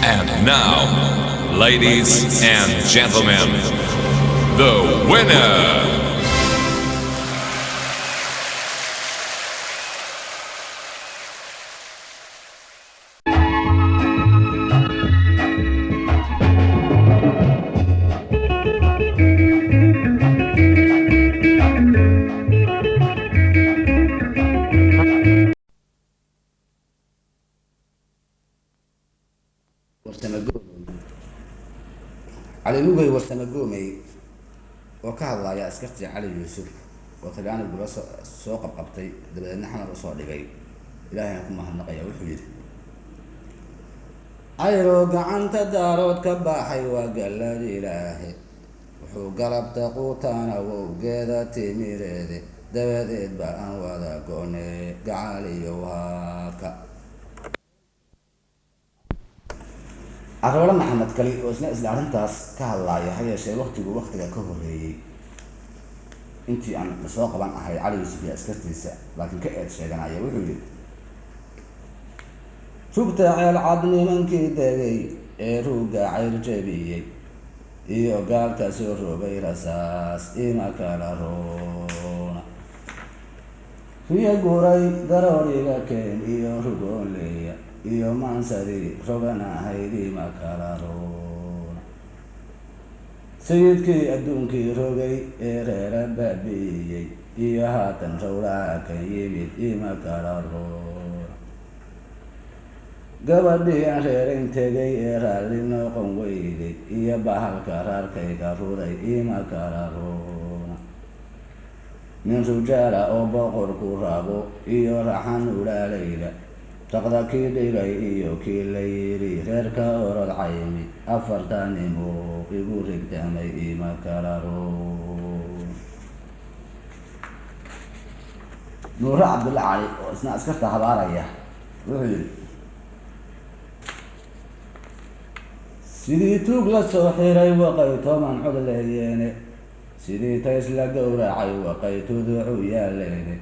And now, ladies and gentlemen, the winner. Warsame Goomey, Cali Lugey Warsame Goomey oo ka hadlaya askartii Cali Yuusuf oo Talyaanigula soo qabqabtay, dabadeedna Xamar usoo dhigay, Ilaahayna ku mahadnaqaya, wuxuu yidhi: Cayroo gacanta Daarood ka baxay waa gallad Ilaahe, wuxuu galabta quutaana wowgeeda timireede, dabadeed ba aan wada go'ne gacaaliyo waaka. Caroole Maxamed Kali oo isna isla arrintaas ka hadlaaya, ha yeeshee waqtigu waqtiga ka horreeyey intii aan lasoo qaban ahay Cali Yuusuf iyo askartiisa, laakiin ka eed sheeganaya, wuxuu yidhi: Rugta Ceel Cad nimankii degay ee ruugga cayr jebiyey iyo gaalka soo rogay rasaas ima kala roona, riyo guray garooriga keen iyo rugoonleeya iyo maansadii rogan ahayd ima kala roona, sayidkii adduunkii rogay ee reera baabi'iyey iyo haatan rowlaha kan yimid ima kala roona, gabadhii aan reerayn tegay ee raalli noqon weyday iyo bahalka raarkayga ruday ima kala roona, nin rujaala oo boqorku rabo iyo raxan ulaalayda raqda kii dhigay iyo kii la yidhi reerka orod caymi, afartan nimoo igu rigtamay ima kala roona. Nuure Cabdulla Cali oo isna askarta habaaraya wuxuu yidhi: Sidii tuug la soo xiray waqay 10 cod leeyeene, sidii tays la gowracay waqay tuducu yaaleene,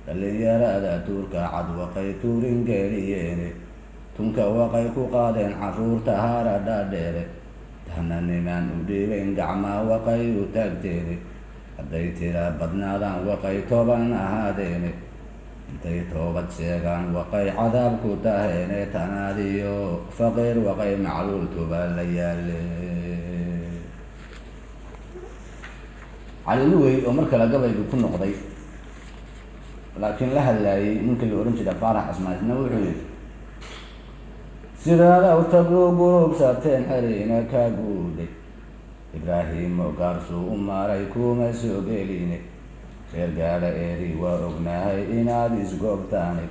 dhallinyarada tuurka cad waqay tuurin geliyeene, tunka waqay ku qaadeen carruurta hara dhaadheere, tahna nimaan u dhiibayn gacmaa waqay u taagteene, hadday tira badnaadaan waqay 10 ahaadeene, intay toobad sheegaan waqay cadaab ku taheene, tanaadiyo faqiir waqay macluultuba la yaale. Cali Lugey oo mar kale gabaygu ku noqday, laakiin la hadlaayey ninkii la odhan jira Faarax Cismaan, isna wuxuu yidhi: Sidaad awtaguu gurubsateen xerina kaa guudhay, Ibraahimo gaarsuu u maray kuma soo geline, reer gaala eeri waa ognahay inaad isgoobtaane,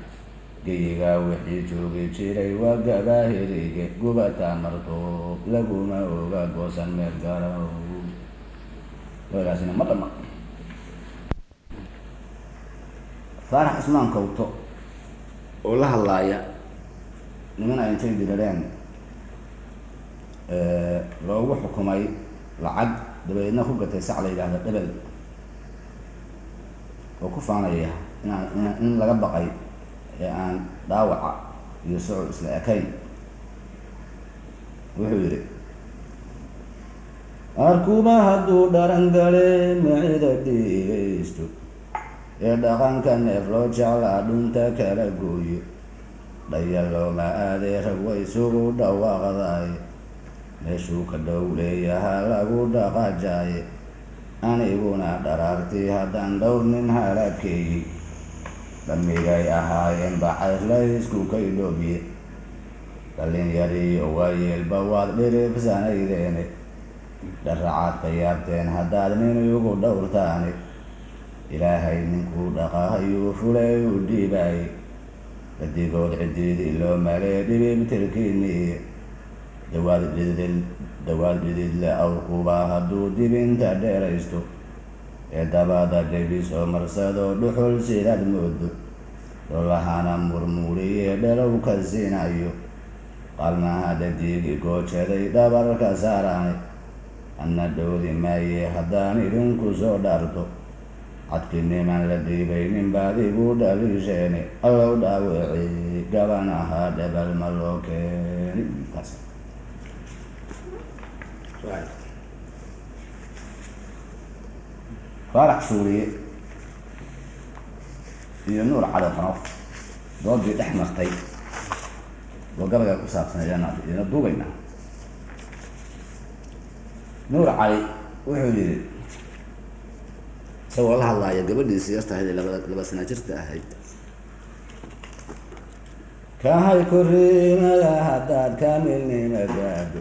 geyigaa wixii joogi jiray waa gabaahirige, gubataa martoob laguma oga goosan meel galow. Gabaygaasina ma dhama. Faarax Cismaan Kowto oo la hadlaaya niman ay intay dirareen loogu xukumay lacag, dabadeedna ku gatay sac la yidhaahdo dhebel, oo ku faanaya inaan in laga baqay ee aan dhaawaca iyo socod isla ekayn, wuxuu yidhi: Arkuba hadduu dharan gale macida dhigaysto ee dhaqanka neef loo jeclaa dhunta kala gooyo, dhaya looma aadee rag way isugu dhawaaqdaye, meeshuu ka dhow leeyahaa lagu dhaqajaaye, aniguna dharaartii haddaan dhowr nin halakeeyey, dhammigay ahaayeen bacayr la isku kaydhoobiye, dhallinyariyo waayeelba waad dhiribsanaydeene, dharacaad ka yaabteen haddaad nin igu dhowrtaane, Ilaahay ninkuu dhaqahayuu fulay u dhiibaaye, dhadigood cidiidii loo malee dhibibtirkiiniye, dawaad dhidid dawaad dhididle awrkuba hadduu dibinta dheeraysto ee dabada dhebisoo marsado dhuxul sidaad moodo, dholahana murmuuriye dhelow ka siinayo, qaalmaha dhadiigi goojaday dhabarka saaraane, anna dhoodi maaye haddaan idinku soo dhaarto, cadki niman la dhiibay nin baad igu dhaliisheene, allow dhaawici gaban ahaa dhebal ma loo keeni. Taas Right. Faarax Shuuriye iyo Nuur Cali Qanof doodii dhex martay oo gabayga ku saabsan ayaan idina duubaynaa. Nuur Cali wuxuu yidhi isagoo la hadlaaya gabadhiisii yartahayd ee 2 sana jirta ahayd: Kahay korriimada haddaad kaamilnima gaadho,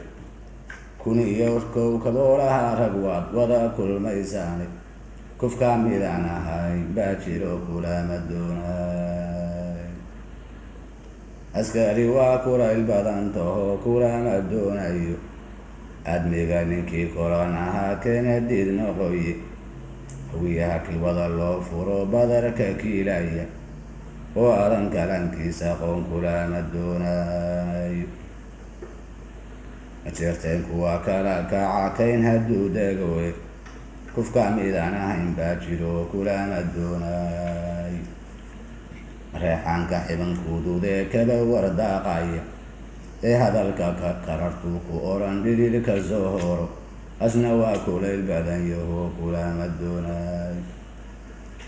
1001 kaboolaha rag waad wada kulmaysaane, kufkaa midaan ahayn baa jiro kulama doonay. Askari waa kulayl badan taho kulama doonayo, aadmiga ninkii koran ahaa keena diid noqoye, hawiyaha kilwada loo furo badarka kiilaya oo adan kalankiisa aqoon kulama doonayo. Majeerteen kuwa kala kaca kayn hadduu degowe, kufka midaan ahayn baa jiro kulama doonayo. Reexaanka xibankuududee kaba wardaaqaya ee hadalka karartuu ku oran dhididka soo horo, asna waa kulayl badan yaho kulama doonayo.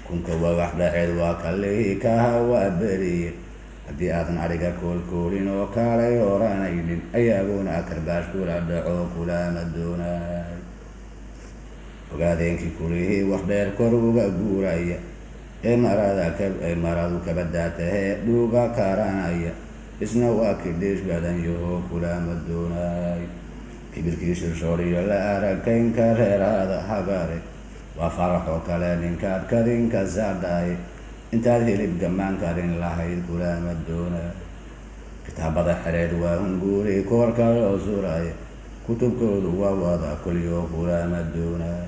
Kunka wagax dhaceed waa kalihii kaha waa beriye, haddii aadan adhiga koolkoolin oo kaalay oranaynin, ayaaguna karbaash kula dhaco kulama doonayo. Ogaadeenkii kulihii wax dheer kor uga guuraya ee marada ee maradu kabadaatahee dhuuga karanaya, isna waa kidhiish badan yaho kulama doonayo. Kibirkii shirshooriyo la aragkaynka reeraada hagare, waa faraxoo kale ninkaad kadinka saadhaye, intaad hilib gammaan karin lahayd kulama doonayo. Kitaabada xereed waa hunguuri koorka loo suraya, kutubkoodu waa wada kulyo kulama doonayo.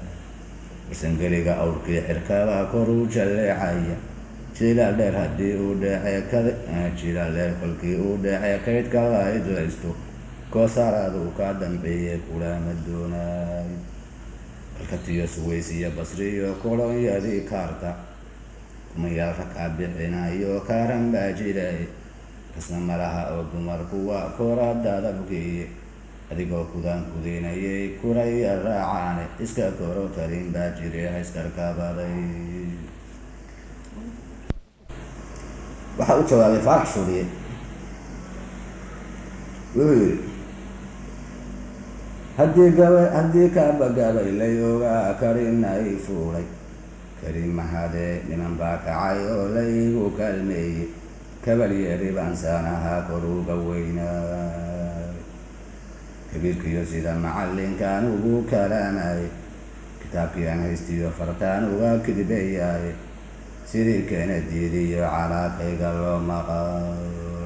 Warsangeliga awrkii xirkaba kor u jalleecaya, jilaal dheer haddii uu dhece, jilaal dheer kolkii uu dhece kaydka la idlaysto, koosaaraadu ka dambeeye kulama doonayo. Kalkatiyo Suweysiyo Basriyo kolonyadii kaarta, kumayaal rakaa bixinayo kaaran baa jiray, kasna malaha oo dumarku waa kora dadabkiiye, adigoo kudaan kudeynayay kuraya raacaane, iska koro karin baa jiray hayskarkabaday. Waxaa u jawaabay Faarax Shuuriye, wuxuu yidhi: Haddii gaba haddii kaaba gabay lay ogaa karinay fuulay karin mahadee, niman baa kacay oo laygu kaalmeeyey, kabalyeeri baan saanahaa kor uga weynaay. Kabiirkiyo sida macallinkaan ugu kalaamayay, kitaabkii aan haystiyo fartaan uga kidbeeyaaye, sidii keena diidiyo calaakayga loo maqal.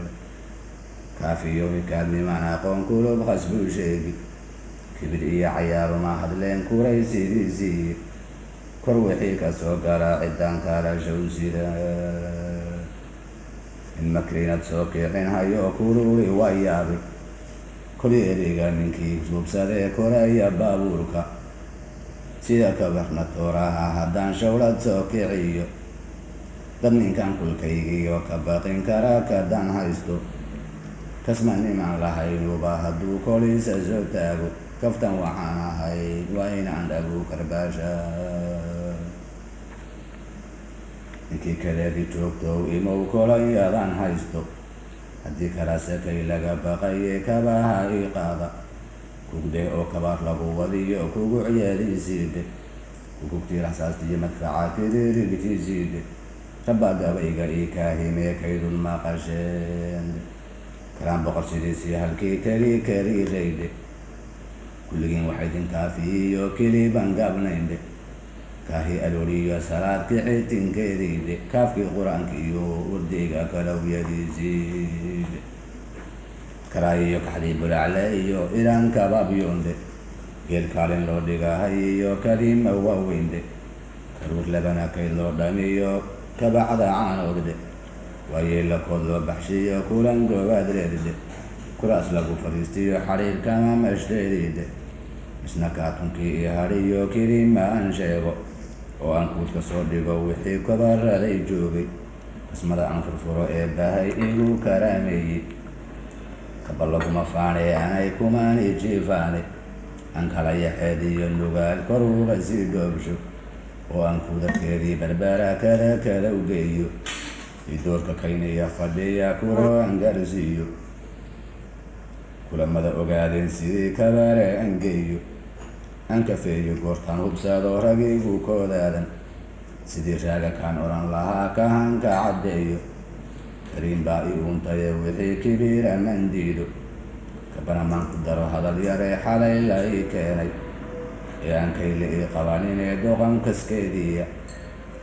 Kaafiyo hikaadnimaan aqoon kulub khasbuu sheegi, kibir iyo cayaaruma hadleen kuray sidiisiiye, kor wixii ka soo galaa ciddaan kala shawsida. In makriinad soo kicin hayo kululi waa yaabi, kolyeeriga ninkii suubsadee koraya baabuurka, sida kabarna tooraha haddaan shawlad soo kiciyo, dad ninkan kulkaygiyo ka baqin kara kadaan haysto, kasma nimaan lahaynuba hadduu koliisa soo taago, kaftan waxaan ahay waa inaan dhagu karbaasha. Ninkii kaleedi joogtow imow kolonyadaan haysto, haddii kala sekay laga baqaye kabaha ii qaada, kugdhe oo kabaar lagu wadiyo kugu ciyaadisiidhe, kugugtii raxsaastiyo madfaca kiriirigtiisiidhe, rabaa gabayga ii kaahimee kaydun maqasheen, kalaan boqor sidiisii halkii keli kariiraydhe, kulligiin waxa idin kaafiyiyo keliban gaabnayndhe, kaahi alooliyo salaad kicitinkeediidhe, kaafkii qur-aanka iyo wardiga kalowyadiisiidhe, karaayiyo kaxdii bulacle iyo ilaan kabaabyoondhe, geel kaalin loo dhigahay iyo kalima waaweyndhe, karuur labana kayd loo dhamiyo kabacda caanoodhe, waayeelakood loo baxshiyo kulan goobaadreedhe, kuraas lagu fadhiistiyo xariirkama mashdeediidhe, isna kaatunkii iyo hadhiyo kelima aan sheego oo aan kuudka soo dhigo wixii kabaraday joogay, kasmada aan furfuro ee bahay igu karaameeyey, kaba laguma faanee anay kumaani jiifaane. Aan kala yaxeed iyo Nugaal kor uga sii dhoobsho, oo aan kudarkeedii Barbara kada kada u geeyo, idoorka kaynaya fadhiya kuro aan gaarsiiyo, kulamada ogaadeen sidii kabare aan geeyo, aan kafeeyo goortaan hubsado ragiigu koodaadan, sidii raaga kaan odhan lahaa kahanka caddeeyo. Kariin baa i uuntaye wixii kibiira man diido, kabana maan ku daro hadal yaree xalay la ii keenay, ee aan kayle ii qabaninee doqon kaskeediya,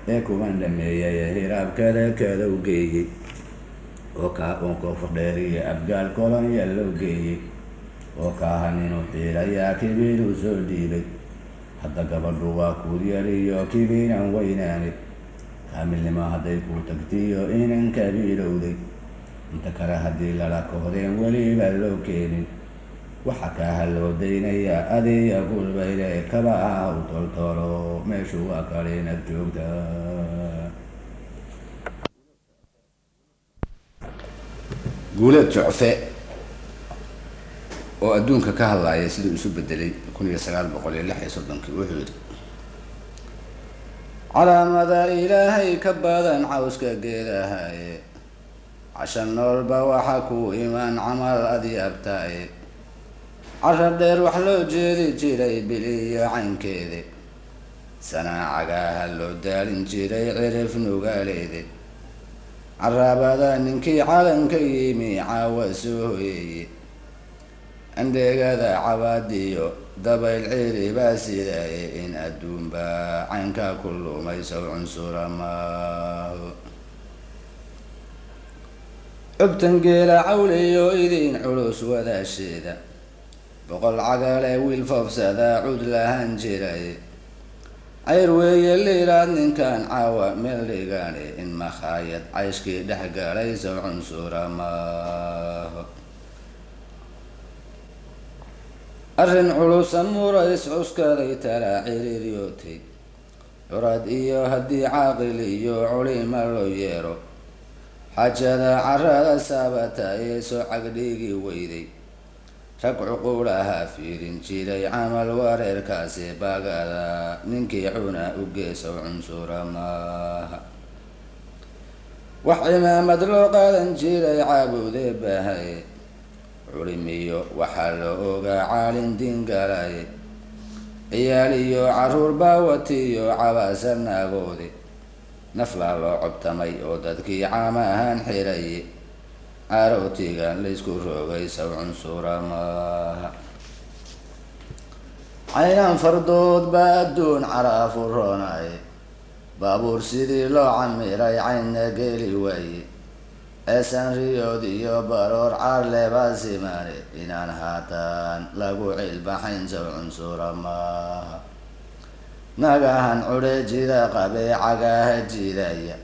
ee kuwan dhameeyay ee hiraabkada kada u geeyey, oo kaa uun Koonfur Dheer iyo Abgaal kolonya loo geeyey, oo kaaha ninuu xiirayaa kibiiruu soo dhiibay. Hadda gabadhu waa kuud yar iyo kibiiran weynaane, kaamilnimo hadday kuu tagtiyo inan kabiirowday, inta kale haddii lala kohdeen weliba loo keenin, waxa kaaha loo daynayaa adiya gulbayle kabaha u toltolo, meeshu waa kalinag joogta. Guuleed Jucfe oo adduunka ka hadlaaya siduu isu bedelay 1936-kii wuxuu yidhi: Calaamada Ilaahay ka badan cawska geedahaye, casha noolba waxa ku imaan camal adyaabtaye, cara dheer wax loo jeedi jiray bil iyo caynkeede, sanaacagaha loo daalin jiray cirif nugaaleede, caraabada ninkii calanka yimi caawa soo hoyeeye, andhegada cabaadiyo dabayl ciribaa sidaaye, in adduunba caynka ku lumaysow cunsura maaho. Cubtan geela cawliyo idin culus wadaasheeda, 100 cagale wiil foofsadaa cud lahaan jiray, cayr weeye liiraad ninkan caawa meel dhigane, in makhaayad cayshkii dhex galay sow cunsura maaho. Arrin culusa murays cuskaday talaa ciriiryootay, curad iyo haddii caaqil iyo culima loo yeero, xaajada carada saabata ee soo cagdhigi weyday, rag cuquulaha fiirin jiray camal wareerkaasi, bagada ninkii cuna u geesow cunsura maaha. Wax cimaamad loo qaadan jiray caabude bahay, culimiyo waxaa la ogaa caalin dingalay, ciyaal iyo caruur baawatiyo cabaasa naagoodi, naflaa loo cobtamay oo dadkii caama ahaan xiray, carootigan laysku rogay saw cunsura maaha. Caynaan fardood baa adduun caraafu roonay, baabuur sidii loo camiray caynna geli waaye, ceesan riyood iyo baroor caarlebaa simaane, inaan haatan lagu cilbaxayn saw cunsura maaha. Nagahan cudhe jida qabee cagaha jiidaya,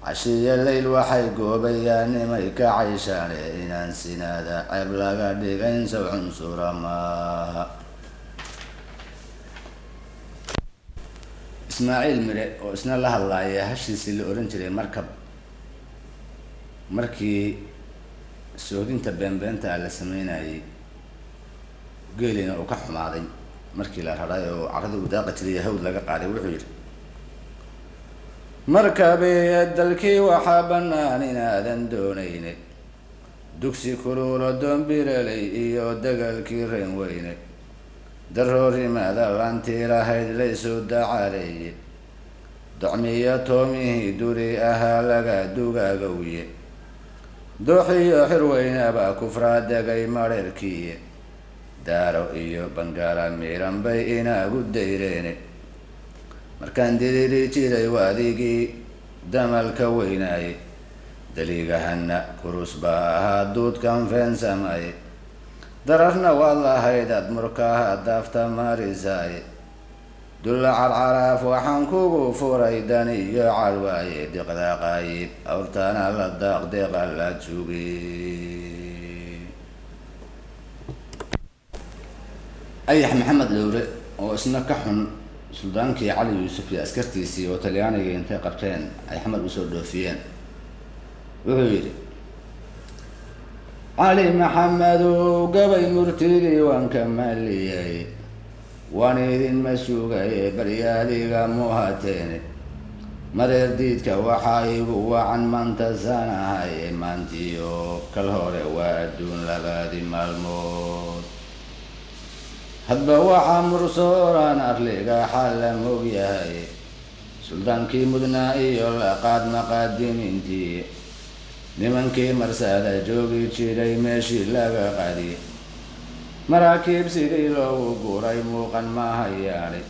cashiyo leyl waxay goobayaan nimay ka cayshaane, inaan sinaada ceeb laga dhigayn saw cunsura maaha. Ismaaciil Mire oo isna la hadlaaya hashiisii la ohan jiray Markab, markii soodinta beenbeenta la sameynayay, geelina uu ka xumaaday markii la raray oo carradii uu daaqi jiray hawd laga qaaday, wuxuu yidhi: Markabeeya dalkii waxaa bannaan inaadan doonayne, dugsi kuluulo doonbiraley iyo dagalkii reen weyne, daroorimaada laantii lahayd laysu dacaaleeye, docmiyo toomihii duri ahaa laga dugaagowye, dooxiyo xirweynaba kufraa degay mareerkiiye, daaro iyo bangaala miiran bay inaagu dayreene, markaan diriri jiray waadigii damalka weynaaye, daliigahana kurus baa ahaa duudkan feensamaye, dararna waad lahayd aad murkaha daafta marisaaye, dulla carcaraaf waxaan kugu furay dan iyo calwaaye, diqda qaayib awrtana la daaq deeqa la jugi. Ayax Maxamed Lowre oo isna ka xun suldaankii Cali Yuusuf iyo askartiisii oo Talyaaniga intay qabteen ay Xamar usoo dhoofiyeen, wuxuu yidhi: Cali Maxamedow gabay murtidii waan ka maaliyay. Waan idinma sugaye baryaadiga muhateene. Mareer diidka waxaa igu wacan maanta sanahaye, maantiyo kal hore waa adduun labadii maalmood. Hadba waxaa mursooran arliga xalla mogyahay, suldaankii mudnaa iyo laqaad maqaadimintii, nimankii marsada joogi jiray meeshii laga qadi, maraakiib sidii loogu guray muuqan mahayaane.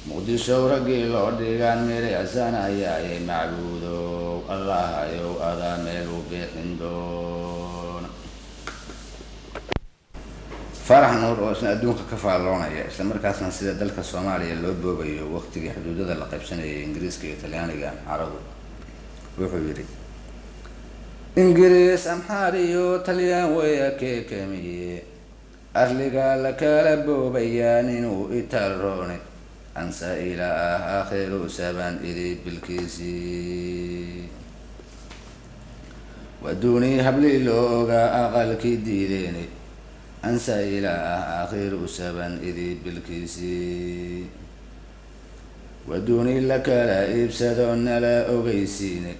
Muqdishow raggii loo dhigaan milicsanayaaye, macbuudow Allahayow adaa meel u bixin doona. Faarax Nuur oo isna adduunka ka faalloonaya, isla markaasna sida dalka Soomaaliya loo boobayo waqtigii xuduudada la qaybsanayay Ingiriiska iyo Talyaaniga Amxaaradu, wuxuu yidhi: Ingiriis, Amxaar iyo Talyaan waya keekamiye, arliga la kala boobayaan inuu itaal roone, ansa ila ah aakhiru saban idi bilkiisii, waduunii hablii loo ogaa aqalkii diideene, ansa ila ah aakhiru saban idi bilkiisii, waduunii la kala iibsado nala ogeysiine,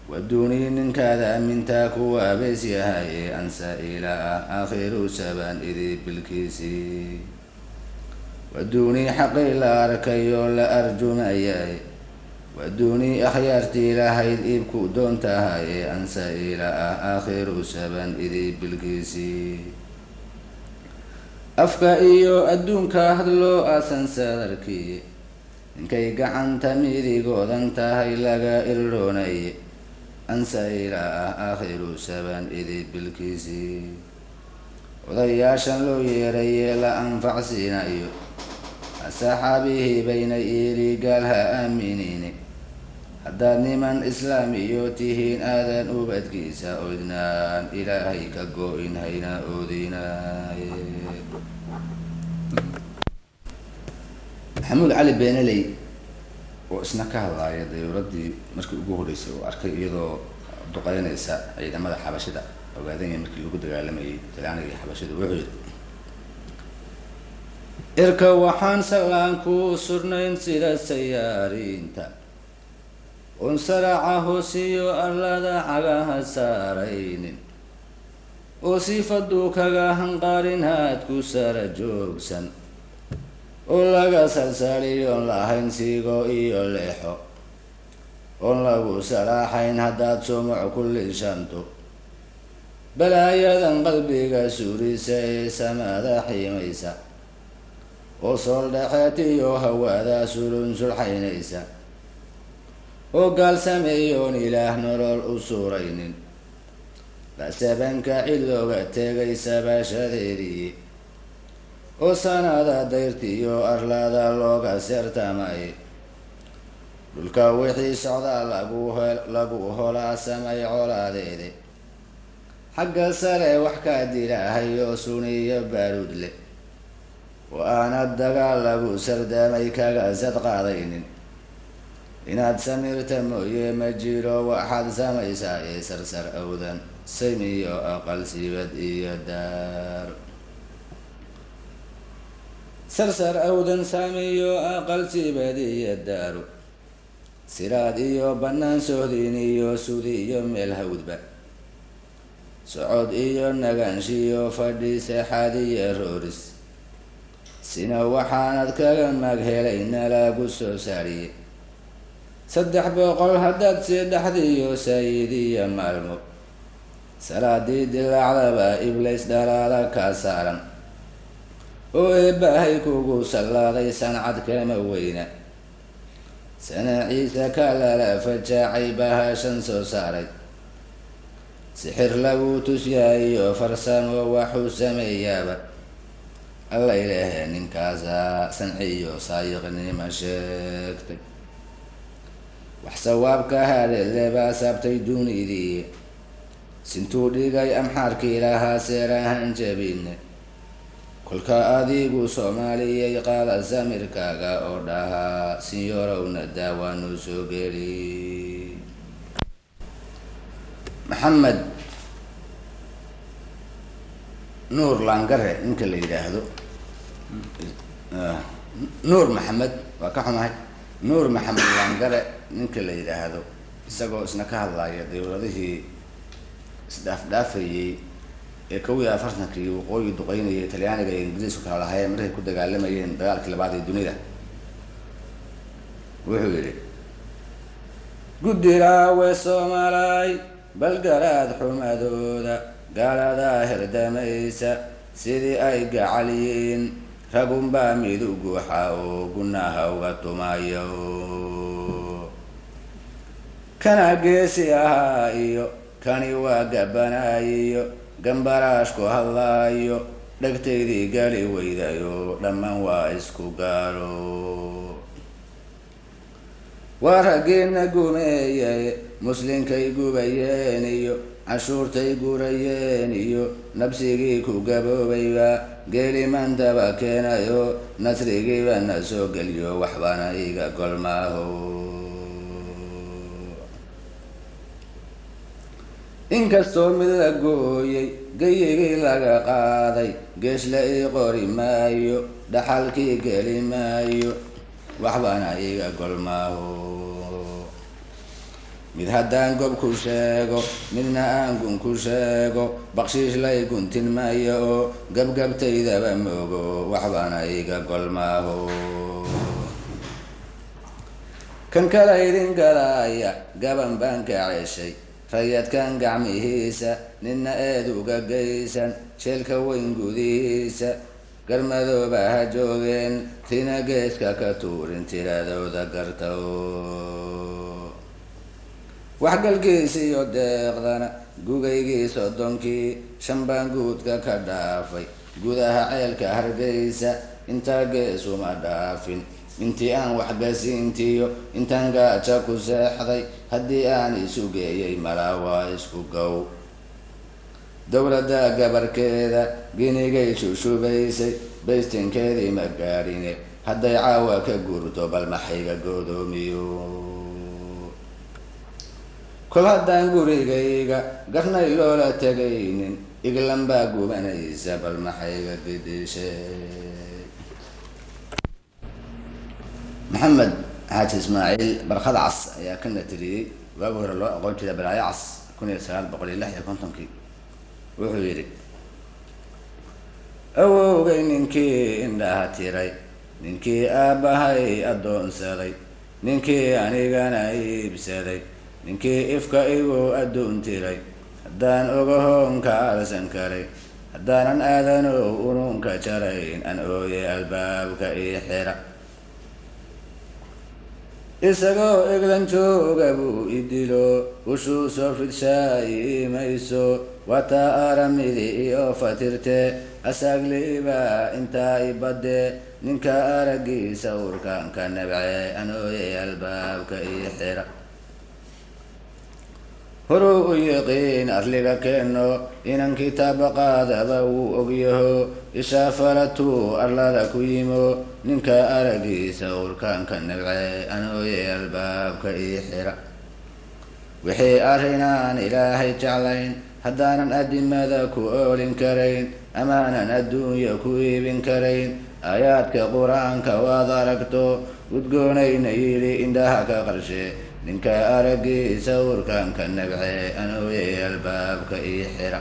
waduunii ninkaada amintaa kuwa abeys yahaye, ansa ila ah aakhiru saban idi bilkiisii, waduunii xaqii la arkayoo la arjumayaye, waduunii akhyaartii lahayd iibku doontahaye, ansa ila ah aakhiru saban idi bilkiisii, afka iyo adduunka hadloo aasan sadarkii, ninkay gacanta midigoodan tahay laga irdhoonaye, ansa ila ah aakhiru saban idi bilkiisii, odayaashan loo yeerayee la anfacsiinayo, asaxaabihii bayna iili gaal ha aaminine, haddaad niman islaam iyo tihiin aadan ubadkiisa oydnaan Ilaahay ka go-in hayna oodinaaye. Maxamuud Cali Beenaley oo isna ka hadlaaya dayuuraddii markii ugu horreysay uu arkay iyadoo duqeynaysa ciidamada Xabashida Ogaadanya markii lagu dagaalamayay Talyaaniga iyo Xabashida, wuxuu yidhi: Irka waxaan sallaan ku surnayn sida sayaariinta, oon saraca hoosiyo arlada cagaha saaraynin, oo sifaduu kaga hanqaarin haad ku sara joogsan, oo laga salsaliyoon lahayn siigo iyo leexo, oon lagu salaaxayn haddaad sumuc ku liishanto, balaayadan qalbiga suurisa ee samada xiimaysa, oo sool dhexeed iyo hawada sulun sulxaynaysa, oo gaal sameeyoon Ilaah nolol u suuraynin, basabanka cid looga tegay sabaashadeedii, oo sanada dayrtiyo arlada looga seertamay, dhulka wixii socdaa lagu holaasamay colaadeede, xagga sare wax kaa dilahayo suniyo baaruud leh, oo aanad dagaal lagu sardamay kaga sad qaadaynin, inaad samirta mooye ma jiro waxaad samaysaa ee sarsar awdan saymiyo aqal sibad iyo daar, sarsar awdan saamiyo aqal sibad iyo daaru, siraad iyo bannaan sohdin iyo sudi iyo meel hawdba, socod iyo nagaanshiyo fadhi seexaad iyo rooris, sina waxaanad kaga mag helayna lagu soo saariye, 300 haddaad si dhexdiyo sayidiyo maalmo, salaadii dilaacdaba iblays dhalaala kaa saaran, oo eebbahay kugu sallaaday sancad kama weyna, sanaciisa ka lala fajaacay bahashan soo saaray, sixir lagu tusyaaiyo farsamo waxuu sameeyaaba, Alla ilaahe ninkaasaa sanciyo saayiqnima sheegtay, wax sawaabka hadhele baa saabtay dunidii, sintuu dhigay Amxaarkii lahaa seerahan jabine, kolka adigu Soomaaliyay qaada samirkaaga oo dhahaa sinyorowna daawaanu soo geli. Maxamed Nuur Laangare ninka la yidhaahdo. Nuur Maxamed, waa ka xumahay, Nuur Maxamed Laangare ninka la yidhaahdo, isagoo isna ka hadlaya dawladihii isdhaafdhaafayey ee 41-kii waqooyi duqeynayay, Talyaaniga iyo Ingiriisku kala lahaayeen markay ku dagaalamayeen dagaalkii labaad ee dunida, wuxuu yidhi: "Guddiraawe Soomaalay, balgaraad xumadooda, gaaladaa hirdamaysa sidii ay gacal yihiin, ragunbaa midu guuxa oo gunaha uga tumayo, kana geesi ahaa iyo kani waa gabanaayiyo gambaraashku hadlaayo, dhegtaydii gali weydayo, dhammaan waa isku gaalo. Waa raggiina gumeeyay, muslinkay gubayeen iyo canshuurtay gurayeen iyo nabsigii ku gaboobayba, geelimantaba keenayo, nasrigiiba na soo geliyo, waxbana iga golmaaho. Inkastoo mid la gooyey, gayigii laga qaaday, gees la ii qori maayo, dhaxalkii geli maayo, waxbana iga golmaaho. Mid haddaan gob ku sheego, midna aan gun ku sheego, baqshiish lay guntin maayo oo gabgabtaydaba moogo, waxbana iga golmaaho. Kan kala idin galaaya gaban baan ka ceshay, rayadkan gacmihiisa nina eed uga geysan, jeelka weyn gudihiisa garmadooba ha joogeen, tina geeska ka tuurin, tiradooda garta. Waxgalkiisa iyo deeqdana gugaygii 30-kii, shan baan guudka ka dhaafay, gudaha ceelka Hargeysa intaa geesuma dhaafin. Intii aan waxgasiintiyo intaan gaaja ku seexday, haddii aan isu geeyay malaa waa isku gow. Dowladda gabarkeeda ginigay shushubaysay, baystinkeedii ma gaadhine, hadday caawa ka guurto bal maxayga godoomiyo? Kol haddaan gurigayga garnay loola tegaynin, iglan baa gubanaysa, bal maxayga gidishay?" Maxamed Xaaji Ismaaciil Barkhad Cas ayaa kana tiriyey, waagi hore loo aqoon jiray Balaayo Cas, 1956-kii. Wuxuu yidhi: "Awowgay ninkii indhaha tiray, ninkii aabbahay addoonsaday, ninkii anigana iibsaday, ninkii ifka igu adduun tiray, haddaan ogahoonka arsan karay, haddaanan aadanow unuunka jarayn, an ooye albaabka ii xira. Isagoo eglan jooga buu idilo, ushuu soo fidshaay imayso, wataa aramidi iyo fatirte, asaagliiba intaa ibadde, ninka araggiisa urkaanka nabce, anooyay albaabka ii xira. Horuu u yiqiin arliga keeno, inan kitaaba qaadaba wuu ogyaho, ishaa falatuu arlada ku yimo, ninka araggiisa urkaanka nabce, anooyay albaabka ii xira. Wixii arrinaan Ilaahay jeclayn, haddaanan adimada ku oolin karayn, amaanan adduunya ku iibin karayn, aayaadka Qur-aanka waad aragto, udgoonayna yidhi indhaha ka qarshe, ninka araggiisa urkaanka nabce, anooyay albaabka ii xira.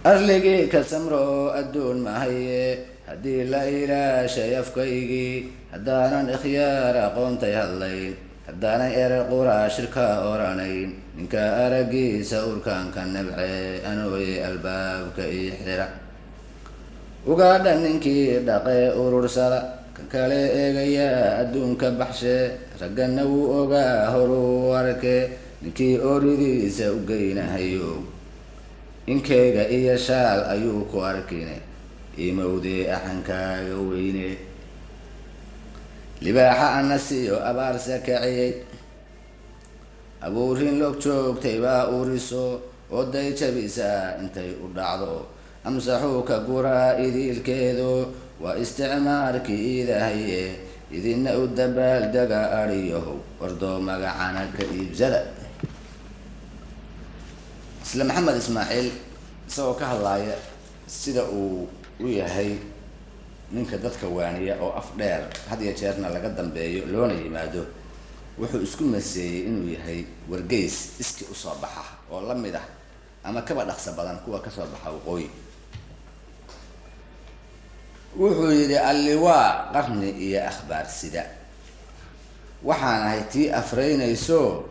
Arligii ka samro oo adduun mahaye, haddii la ilaashay afkaygii, haddaanan ikhyaar aqoontay hadlayn, haddaanan erer quraa shirka oranayn, ninka araggiisa urkaanka nabce, anooyay albaabka ii xira. Ugaadha ninkii dhaqee urursada, kan kale eegayaa adduunka baxshee, raggana wuu ogaa horuu arkee, ninkii ooridiisa u geynahayo, inkeyga iyo shaal ayuu ku arkine, imowdee axankaaga weyne. Libaaxa ana siiyo abaarse kaciyey, abuurin log joogtay baa uriso, oday jabisaa intay u dhacdo, amsaxuu ka guraa idiilkeedu, waa isticmaarkii iidahaye, idina u dabaaldega adhiyahow, ordoo magacana ka iibsada." Isla Maxamed Ismaaciil isagoo ka hadlaaya sida uu u yahay Ninka dadka waaniya oo af dheer, had iyo jeerna laga dambeeyo loona yimaado, wuxuu isku maseeyey inuu yahay wargeys iski usoo baxa oo la mid ah ama kaba dhaqso badan kuwa kasoo baxa waqooyi. Wuxuu yidhi: "Alliwaa qarni iyo akhbaar sida, waxaan ahay tii afreynayso,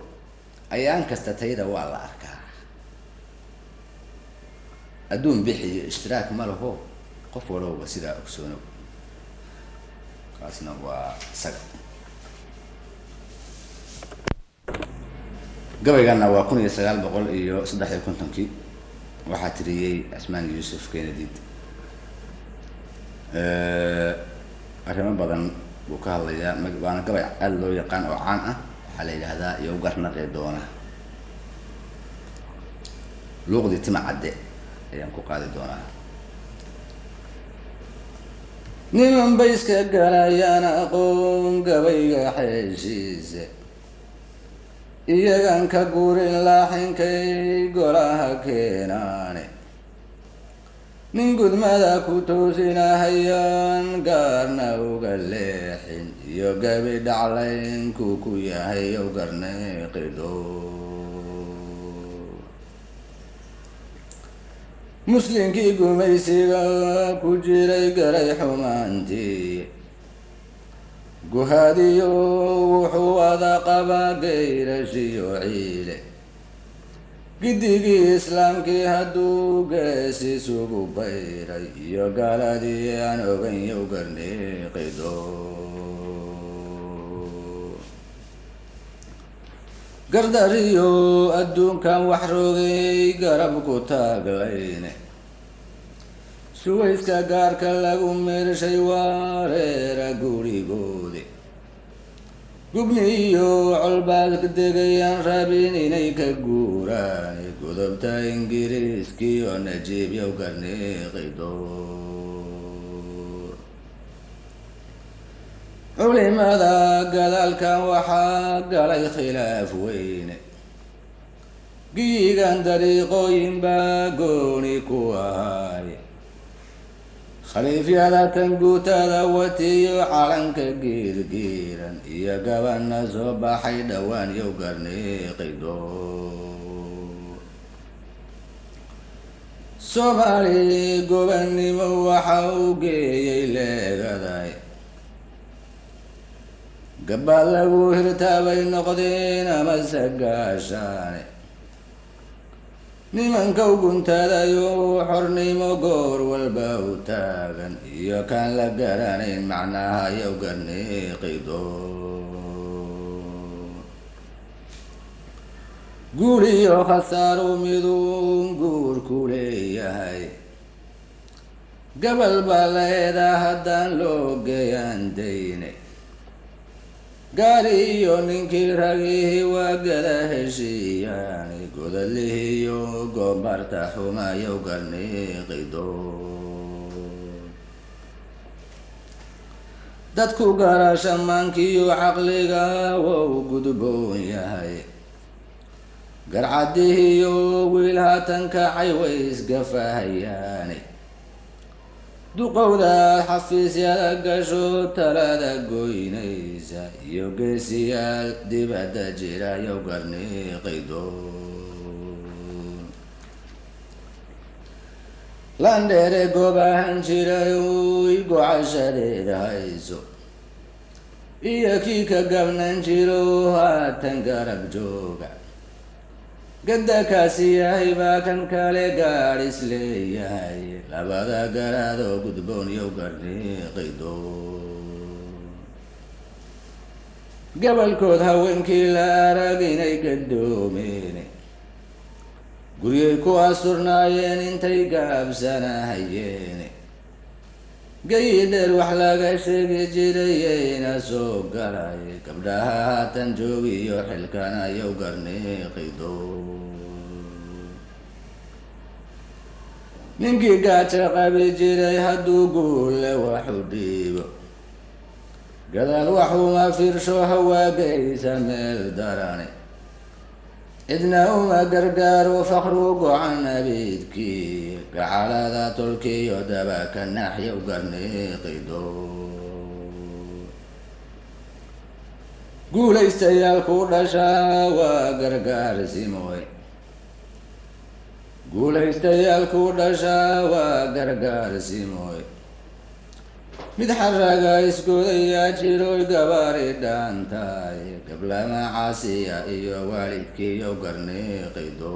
ayaan kasta tayda waa la arkaa. Adduun bixiyo ishtiraak ma laho, qof walowba sidaa ogsoonow." Kaasna waa isaga. Gabayganna waa 1953-kii, waxaa tiriyey Cismaan Yuusuf Kenediid. Arrimo badan buu ka hadlayaa, waana gabay aada loo yaqaan oo caan ah. Waxaa la yidhaahdaa "Iyo u garnaqi doona". Luuqdii Tima Cadde ayaan ku qaadi doonaa. Niman bay iska galayaan aqoon gabayga xeeshiise, iyagan ka guurin laaxinkay golaha keenaane. Nin gudmada ku toosinahayaan gaarna uga leexin, iyo gabi dhaclaynku ku yahay yow garneeqido. Muslimkii gumaysiga ku jiray garay xumaantii, guhaadiyo wuxuu wada qabaa gayrashiyo ciile. Giddigii islaamkii hadduu gees isugu bayray, iyo gaaladii aan ogan yow garniiqido. Gardariyo adduunkan wax rogay garab ku taaglayne, suwayska gaarka lagu meershay wareera gurigoode. Gubniyo colbaad degayaan rabin inay ka guuraan, godobta Ingiriiskiyo Najiib yow garniiqido. Culimada gadaalkan waxaa galay khilaaf weyne, giigan dariiqooyin baa gooni ku ahaay. Khaliifyada tan guutada watiyo calanka giirgiiran, iyo gabana soo baxay dhowaan yow garniiqido. Soomaali gobannimo waxa uu geeyey leegaday, gabaad lagu hirtaabay noqdeen amase gaashaane. Nimanka uguntadayo xornimo goor walba u taagan, iyo kaan la garanayn macnaha yow garniiqido. Guul iyo khasaaru miduun guur ku leeyahay, gabal baa leedaa haddaan loo geeyaan dayne. Gaari iyo ninkii ragihi waa gada heshiiyaani, godadlihiyo gobarta xumayow garniiqido. Dadku garasha maankiyo caqliga wou gudboon yahay, garcadihiyo wiil haatan kacay way isgafahayaane. Duqowda xafiisyada gasho talada goynaysa, iyo geesiyaal dibadda jira yow garniiqido. Landheere goobahan jiray uy gocashadeed hayso, iyo kii ka gabnan jiro haatan garab jooga. Gadda kaasi yahay baa kan kale gaadhis leeyahay, labada garaadoo gudboon yow garniiqido. Gabalkood haweenkii la arag inay gadoomeen, guryay ku asurnaayeen intay gaabsanahayeen. Gayi dheer wax laga sheegi jirayayna soo galay, gabdhaha haatan joogiyo xilkana yow garniiqido. Ninkii gaajo qabi jiray hadduu guule waxu dhiibo, gadaal waxuma fiirsho hawaagaysa meel darane. Cidna uma gargaaro fakru gocan abiidkii, gacalada tolkiyo daba ka naxyow garniiqido. Guulaystayaal ku dhashaa waa gargaarsimoy, guulaystayaal ku dhashaa waa gargaarsimoy. Mid xaraga isgodayaa jiroy gabaari dhaantaay, gablama caasiya iyo waalidkiiyo garniiqido.